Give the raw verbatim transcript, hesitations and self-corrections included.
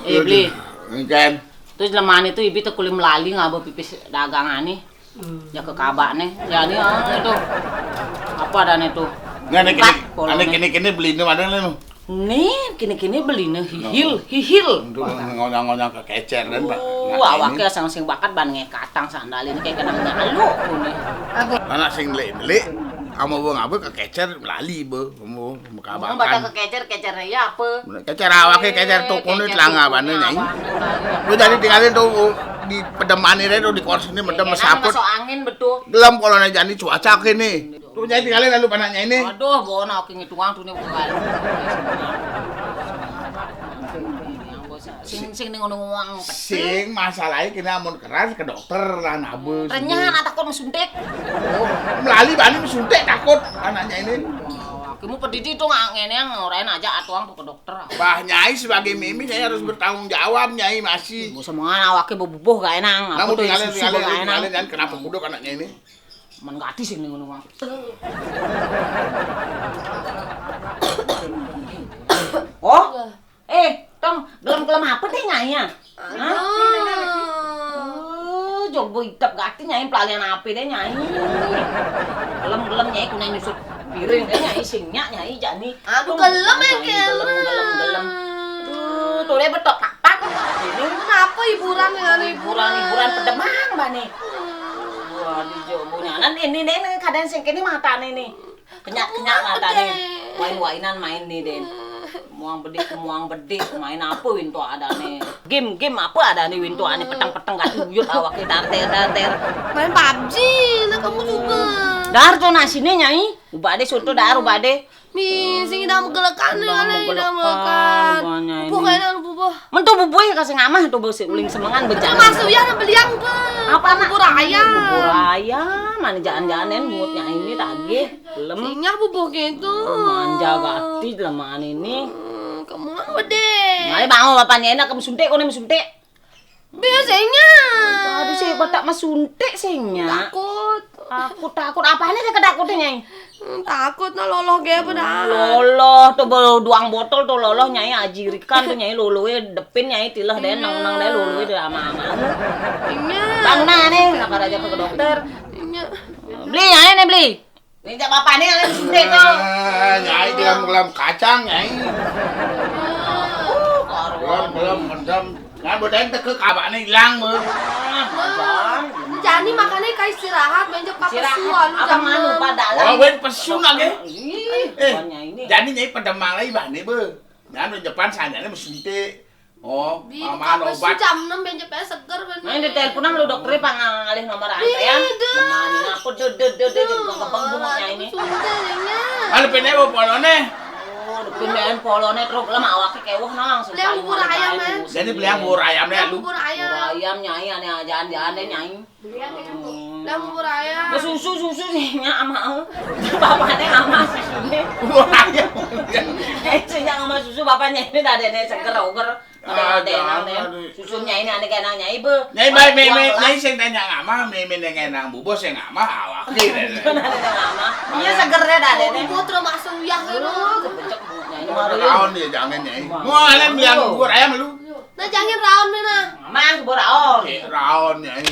Eh, Beli. Kan. Terus lemane tuh ibi teh kuli melali ngaba pipis dagangan nih. Ya ke kabakne. Ya nih, ah, itu. Apa adane tuh? Nggak, ane kini, ane kini-kini beli ini ada nih. Nih, kini-kini beli nih hihil, hihil. Untuk ngonyang-ngonyang kekeceran, Pak. Oh, awake sing bakat ban ngekatang sandal ini kayak kena nyalu nih. Anak sing beli-beli, sama wong apa kekecer melali, be. Ngomong bakal kekecer, kecer ya apa? Kecer awake, kecer tokone, telangabane, Nyai. Lu jadi tinggalin tuh di pedemane re tuh, di korsine medem mesaput. Masuk angin betul. Gelem kolone jani cuaca kene. Tuh, Nyai, tinggalin lalu panaknya ini. Aduh, bona oke ngitungan tuh nih bukan. Sing, sing ning ngono wong. Sing masalahnya kena amun keras ke dokter lah, nabes. Renyah anak takut mesuntik. Oh, melali bani mesuntik takut anaknya ini. Kamu pedidi tuh nggak ngene yang ngorain aja atuang tuh ke dokter. Bah, Nyai sebagai mimi, Nyai harus bertanggung jawab, Nyai masih. Gak usah mengan awake bebubuh gak enak. Namun tinggalin, tinggalin, tinggalin, jangan kenapa kuduk anaknya ini. Menggati sing ngono wong. Oh, eh, Tong, gelem-gelem apa deh, Nyai, ya? Hah? Aduh. Oh, jogbo idep gati, Nyai, pelalian apa deh, Nyai? Gelem-gelem, Nyai, kuna nyusut piring deh, Nyai, sing nyak, Nyai, jani. Aduh, gelem, Nyai, ya, gelem, gelem, gelem. Aduh, tuh deh betok papak. Ini kenapa hiburan, ya, hiburan, hiburan pedemang, Mbak, nih. Wah, di jogbo nyanan ini deh, nih, keadaan sing kene matane nih. Kenyak-kenyak matane. Wain-wainan main nih, Den. Muang bedik, muang bedik, main apa winto adane? Game, game apa adane winto ane peteng-peteng gak tuyut awake darter-darter. Main pabji, nah kamu juga. Dar to nasine, Nyai. Ubade soto dar ubade. Mi, sing idam gelekan nih, idam gelekan. Bubuh kayaknya bubuh. Mentu bubuh ya kasih ngamah tuh besi uling semengan bejana. Masuk ya beliang, Bang. Apa, Mak? Bubur ayam. Bubur ayam, mana jangan-jangan bungut Nyai ini tagih. Gelem. Sing nyah bubuh gitu. Manja gati lemaan ini. Hmm, kamu apa deh? Mari bangun bapaknya enak, kamu suntik, kono suntik. Biasanya. Aduh, sing batak mah suntik sing nya. Takut. Takut, takut. Apane dia ketakutnya, Nyai? Hmm, takut nah loloh ge apa dah. Loloh tuh, duang botol tuh loloh, Nyai, ajirikan tuh, Nyai, lolohe depin, Nyai, tileh deh, nang-nang deh lolohe deh ama-ama. Iya. Bangun nah nih, kenapa raja ke dokter? Iya. Beli, ayo nih, Beli. Ini jak bapaknya yang suntik tuh. Ah, Nyai gelem-gelem kacang, Nyai. Gelem-gelem mendem. Nah, bodain teke kabaknya hilang, Bang. Jani makanya kayak istirahat, main jep pakai suan, lu apa jam manu enam. Pada oh, wen pesu lagi. Ih, eh, Nyai ini. Jani Nyai pedemang lagi, Bang, nih, Be. Nah, nu depan sanjane mesuntik. Oh, mama obat. Jam enam benjep seger bener. Nah, ini telepon lu dokter, Pak, ngalih nomor antrean. Iya, deh. Mana aku dud dud dud dud, kebang bunganya ini. Suntiknya. Mana pene bawa polone? Oh, pindahin polone terus lemah awake keweh nah langsung. Beli bubur ayam, eh. Jadi beli bubur ayam deh lu. Bubur ayam. Bubur ayam, Nyai, aneh aja, aneh, aneh, Nyai. Dah bubur ayam. Nah, susu, susu sih, nya ama. Bapaknya ama susunya. Bubur ayam. Eh, sih, nya ama susu, bapaknya ini dah ada nih seger, oger. Ah, ada jangan, enak deh. Aduh. Susunya ini aneh kayak nanya ibu. Nyai baik, me, me, nyai sing tanya ngama, me, me dengan nang bubur sing ngama, awak. Ada nang ngama. Iya seger deh, dah deh. Bubur terus masuk uyah lu. Bubur raon dia jangan, Nyai. Mau kalian bilang bubur ayam lu? Nah, jangan raon, mana? Mang, bubur raon. Eh, raon, Nyai.